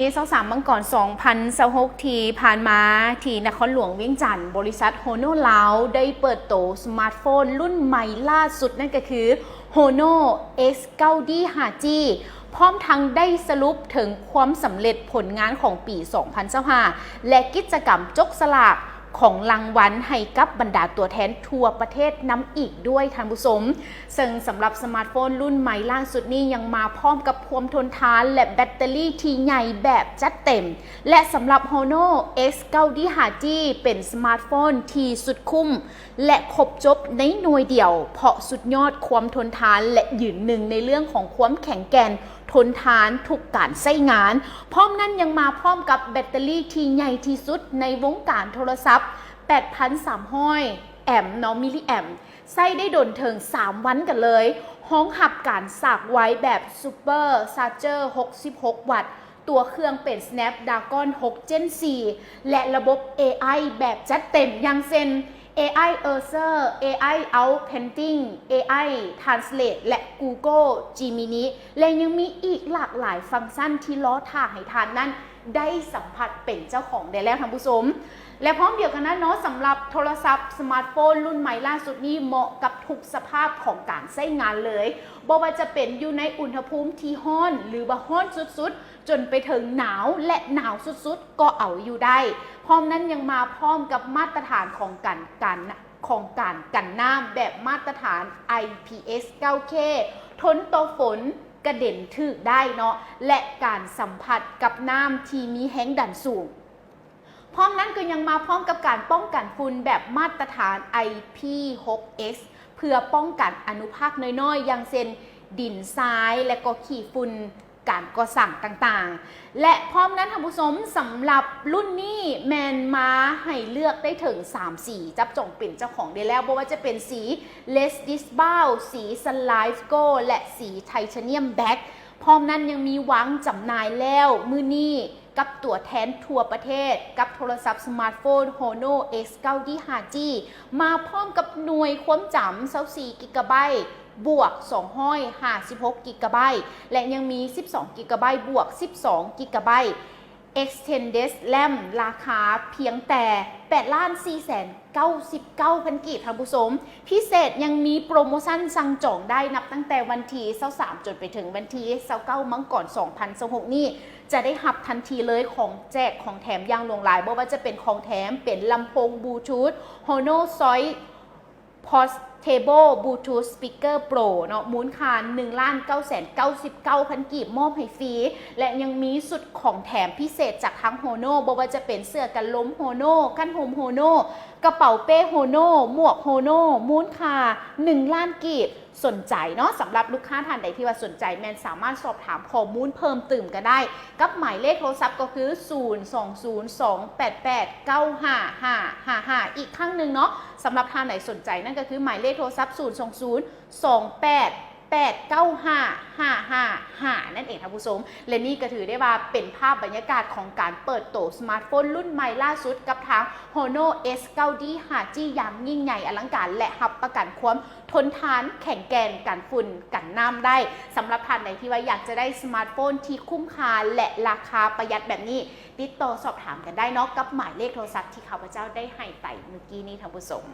ວັນທີຊາວສາມ ມັງກອນ ສອງພັນຊາວຫົກ ທີ່ຜ່ານມາ ທີ່ນະຄອນຫຼວງວຽງຈັນ, ບໍລິສັດໂຮໂນລາວໄດ້ເປີດໂຕສະມາດໂຟນລຸ້ນໃໝ່ລ່າສຸດ, ນັ້ນກໍຄືໂຮໂນ ເອັກ ເກົ້າ ດີ ຫ້າຈີ ພ້ອມທັງໄດ້ສະຫຼຸບເຖິງຄວາມສຳເລັດຜົນງານຂອງປີ ສອງພັນຊາວຫ້າ ແລະ ກິດຈະກຳຈົກສະຫຼາກຂອງລາງວັນໃຫ້ກັບບັນດາຕົວແທນທົ່ວປະເທດນຳອີກດ້ວຍ, ທ່ານຜູ້ຊົມ. ເຊິ່ງສຳລັບສະມາດໂຟນລຸ້ນໃໝ່ລ່າສຸດນີ້ ຍັງມາພ້ອມກັບຄວາມທົນທານ ແລະ ແບັດເຕີຣີທີ່ໃຫຍ່ແບບຈັດເຕັມ ແລະ ສຳລັບໂຮໂນ ເອັກ ເກົ້າ ດີ ຫ້າຈີ ເປັນສະມາດໂຟນທີ່ສຸດຄຸ້ມ ແລະ ຄົບຈົບໃນໜ່ວຍດຽວ, ເພາະສຸດຍອດຄວາມທົນທານ ແລະ ຢືນໜຶ່ງໃນເລື່ອງຂອງຄວາມແຂງແກ່ນ, ທົນທານທຸກການໃຊ້ງານ. ພ້ອມນັ້ນຍັງມາພ້ອມກັບແບັດເຕີຣີທີ່ໃຫຍ່ທີ່ສຸດໃນວົງການໂທລະສັບ, ແປດພັນສາມຮ້ອຍແອມເນາະ, ມິລລີແອມ, ໃຊ້ໄດ້ດົນເຖິງສາມວັນກັນເລີຍ, ຮອງຮັບການສາກໄວແບບ Super Charger ຫົກສິບຫົກວັດ, ຕົວເຄື່ອງເປັນ Snapdragon ຫົກ Gen ສີ່ ແລະ ລະບົບ ເອໄອ ແບບຈັດເຕັມ ຢ່າງເຊັ່ນ ເອໄອ Cursor, ເອໄອ Out Painting, ເອໄອ Translate ແລະ Google Gemini ແລະ ຍັງມີອີກຫຼາກຫຼາຍຟັງຊັນທີ່ລໍຖ້າໃຫ້ທ່ານນັ້ນໄດ້ສຳຜັດເປັນເຈົ້າຂອງໄດ້ແລ້ວ, ທ່ານຜູ້ຊົມ. ແລະ ພ້ອມດຽວກັນນັ້ນເນາະ, ສຳລັບໂທລະສັບສະມາດໂຟນລຸ້ນໃໝ່ລ່າສຸດນີ້ ເໝາະກັບທຸກສະພາບຂອງການໃຊ້ງານເລີຍ, ບໍ່ວ່າຈະເປັນຢູ່ໃນອຸນຫະພູມທີ່ຮ້ອນ ຫຼືວ່າຮ້ອນສຸດໆ ຈົນໄປເຖິງໜາວ ແລະ ໜາວສຸດໆກໍເອົາຢູ່ໄດ້. ພ້ອມນັ້ນຍັງມາພ້ອມກັບມາດຕະຖານຂອງການ ການ ຂອງການກັນນ້ຳແບບມາດຕະຖານ ໄອພີເອັສ ເກົ້າເຄ ທົນຕໍ່ຝົນ, ກະເດັນຖືກໄດ້ເນາະ ແລະ ການສຳຜັດກັບນ້ຳທີ່ມີແຮງດັນສູງ. ພ້ອມນັ້ນກໍຍັງມາພ້ອມກັບການປ້ອງກັນຝຸ່ນແບບມາດຕະຖານ ໄອພີຫົກເອັກ ເພື່ອປ້ອງກັນອະນຸພາກນ້ອຍໆ ຢ່າງເຊັ່ນ ດິນຊາຍ ແລະ ກໍຂີ້ຝຸ່ນ ການກໍ່ສ້າງຕ່າງໆ ແລະ ພ້ອມນັ້ນ ທ່ານຜູ້ຊົມ, ສຳລັບລຸ້ນນີ້ແມ່ນມາໃຫ້ເລືອກໄດ້ເຖິງສາມສີ ຈັບຈອງເປັນເຈົ້າຂອງໄດ້ແລ້ວ, ບໍ່ວ່າຈະເປັນສີ Red Dish Brown, ສີ Sunrise Gold ແລະ ສີ Titanium Black. ພ້ອມນັ້ນຍັງມີວາງຈຳໜ່າຍແລ້ວມື້ນີ້ ກັບຕົວແທນທົ່ວປະເທດ ກັບໂທລະສັບສະມາດໂຟນ Honor X ເກົ້າ D ຫ້າ G ມາພ້ອມກັບໜ່ວຍຄວາມຈຳ ຊາວສີ່ ກິກະໄບ ບວກ ສອງຮ້ອຍຫ້າສິບຫົກ ກິກະໄບ ແລະ ຍັງມີ ສິບສອງ ກິກະໄບ ບວກ ສິບສອງ ກິກະໄບ Extended RAM ລາຄາພຽງແຕ່ ແປດລ້ານສີ່ແສນເກົ້າສິບເກົ້າພັນ ກີບ ທ່ານຜູ້ຊົມ. ພິເສດຍັງມີໂປຣໂມຊັນສັ່ງຈອງໄດ້ນັບຕັ້ງແຕ່ວັນທີຊາວສາມ ຈົນໄປເຖິງວັນທີຊາວເກົ້າ ມັງກອນ ສອງພັນຊາວຫົກ ນີ້ ຈະໄດ້ຮັບທັນທີເລີຍຂອງແຈກຂອງແຖມຢ່າງຫຼວງຫຼາຍ, ບໍ່ວ່າຈະເປັນຂອງແຖມເປັນລຳໂພງ Bluetooth Honor Choice Portable Bluetooth Speaker Pro ເນາະ ມູນຄ່າ ໜຶ່ງລ້ານເກົ້າແສນເກົ້າສິບເກົ້າພັນ ກີບ ມອບໃຫ້ຟຣີ ແລະ ຍັງມີຊຸດຂອງແຖມພິເສດຈາກທາງ Honor ບໍ່ວ່າຈະເປັນເສື້ອກັນລົມ Honor ກັນຫົມ Honor ກະເປົາເປ້ Honor ໝວກ Honor ມູນຄ່າ ໜຶ່ງລ້ານ ກີບ. ສົນໃຈເນາະ, ສຳລັບລູກຄ້າທ່ານໃດທີ່ວ່າສົນໃຈ ແມ່ນສາມາດສອບຖາມຂໍ້ມູນເພີ່ມຕື່ມກັນໄດ້ ກັບໝາຍເລກໂທລະສັບກໍຄື ສູນສອງສູນສອງແປດແປດເກົ້າຫ້າຫ້າຫ້າຫ້າ ອີກຄັ້ງໜຶ່ງເນາະ, ສຳລັບທ່ານໃດສົນໃຈ ນັ້ນກໍຄືໝາຍເລກໂທລະສັບ ສູນສອງສູນສອງແປດແປດເກົ້າຫ້າຫ້າຫ້າຫ້າ ນັ້ນເອງ ທ່ານຜູ້ຊົມ. ແລະ ນີ້ກໍຖືໄດ້ວ່າເປັນພາບບັນຍາກາດຂອງການເປີດໂຕສະມາດໂຟນລຸ້ນໃໝ່ລ່າສຸດກັບທາງ Honor X ເກົ້າ D ຫ້າ G ຢ່າງຍິ່ງໃຫຍ່ອະລັງການ ແລະ ຮັບປະກັນຄວາມ ທົນທານ, ແຂງແກ່ນ, ກັນຝຸ່ນ, ກັນນ້ຳໄດ້. ສຳລັບທ່ານໃດທີ່ວ່າຢາກຈະໄດ້ສະມາດໂຟນທີ່ຄຸ້ມຄ່າ ແລະ ລາຄາປະຢັດແບບນີ້, ຕິດຕໍ່ສອບຖາມກັນໄດ້ເນາະ ກັບໝາຍເລກໂທລະສັບທີ່ຂ້າພະເຈົ້າໄດ້ໃຫ້ໄປເມື່ອກີ້ນີ້ ທ່ານຜູ້ຊົມ.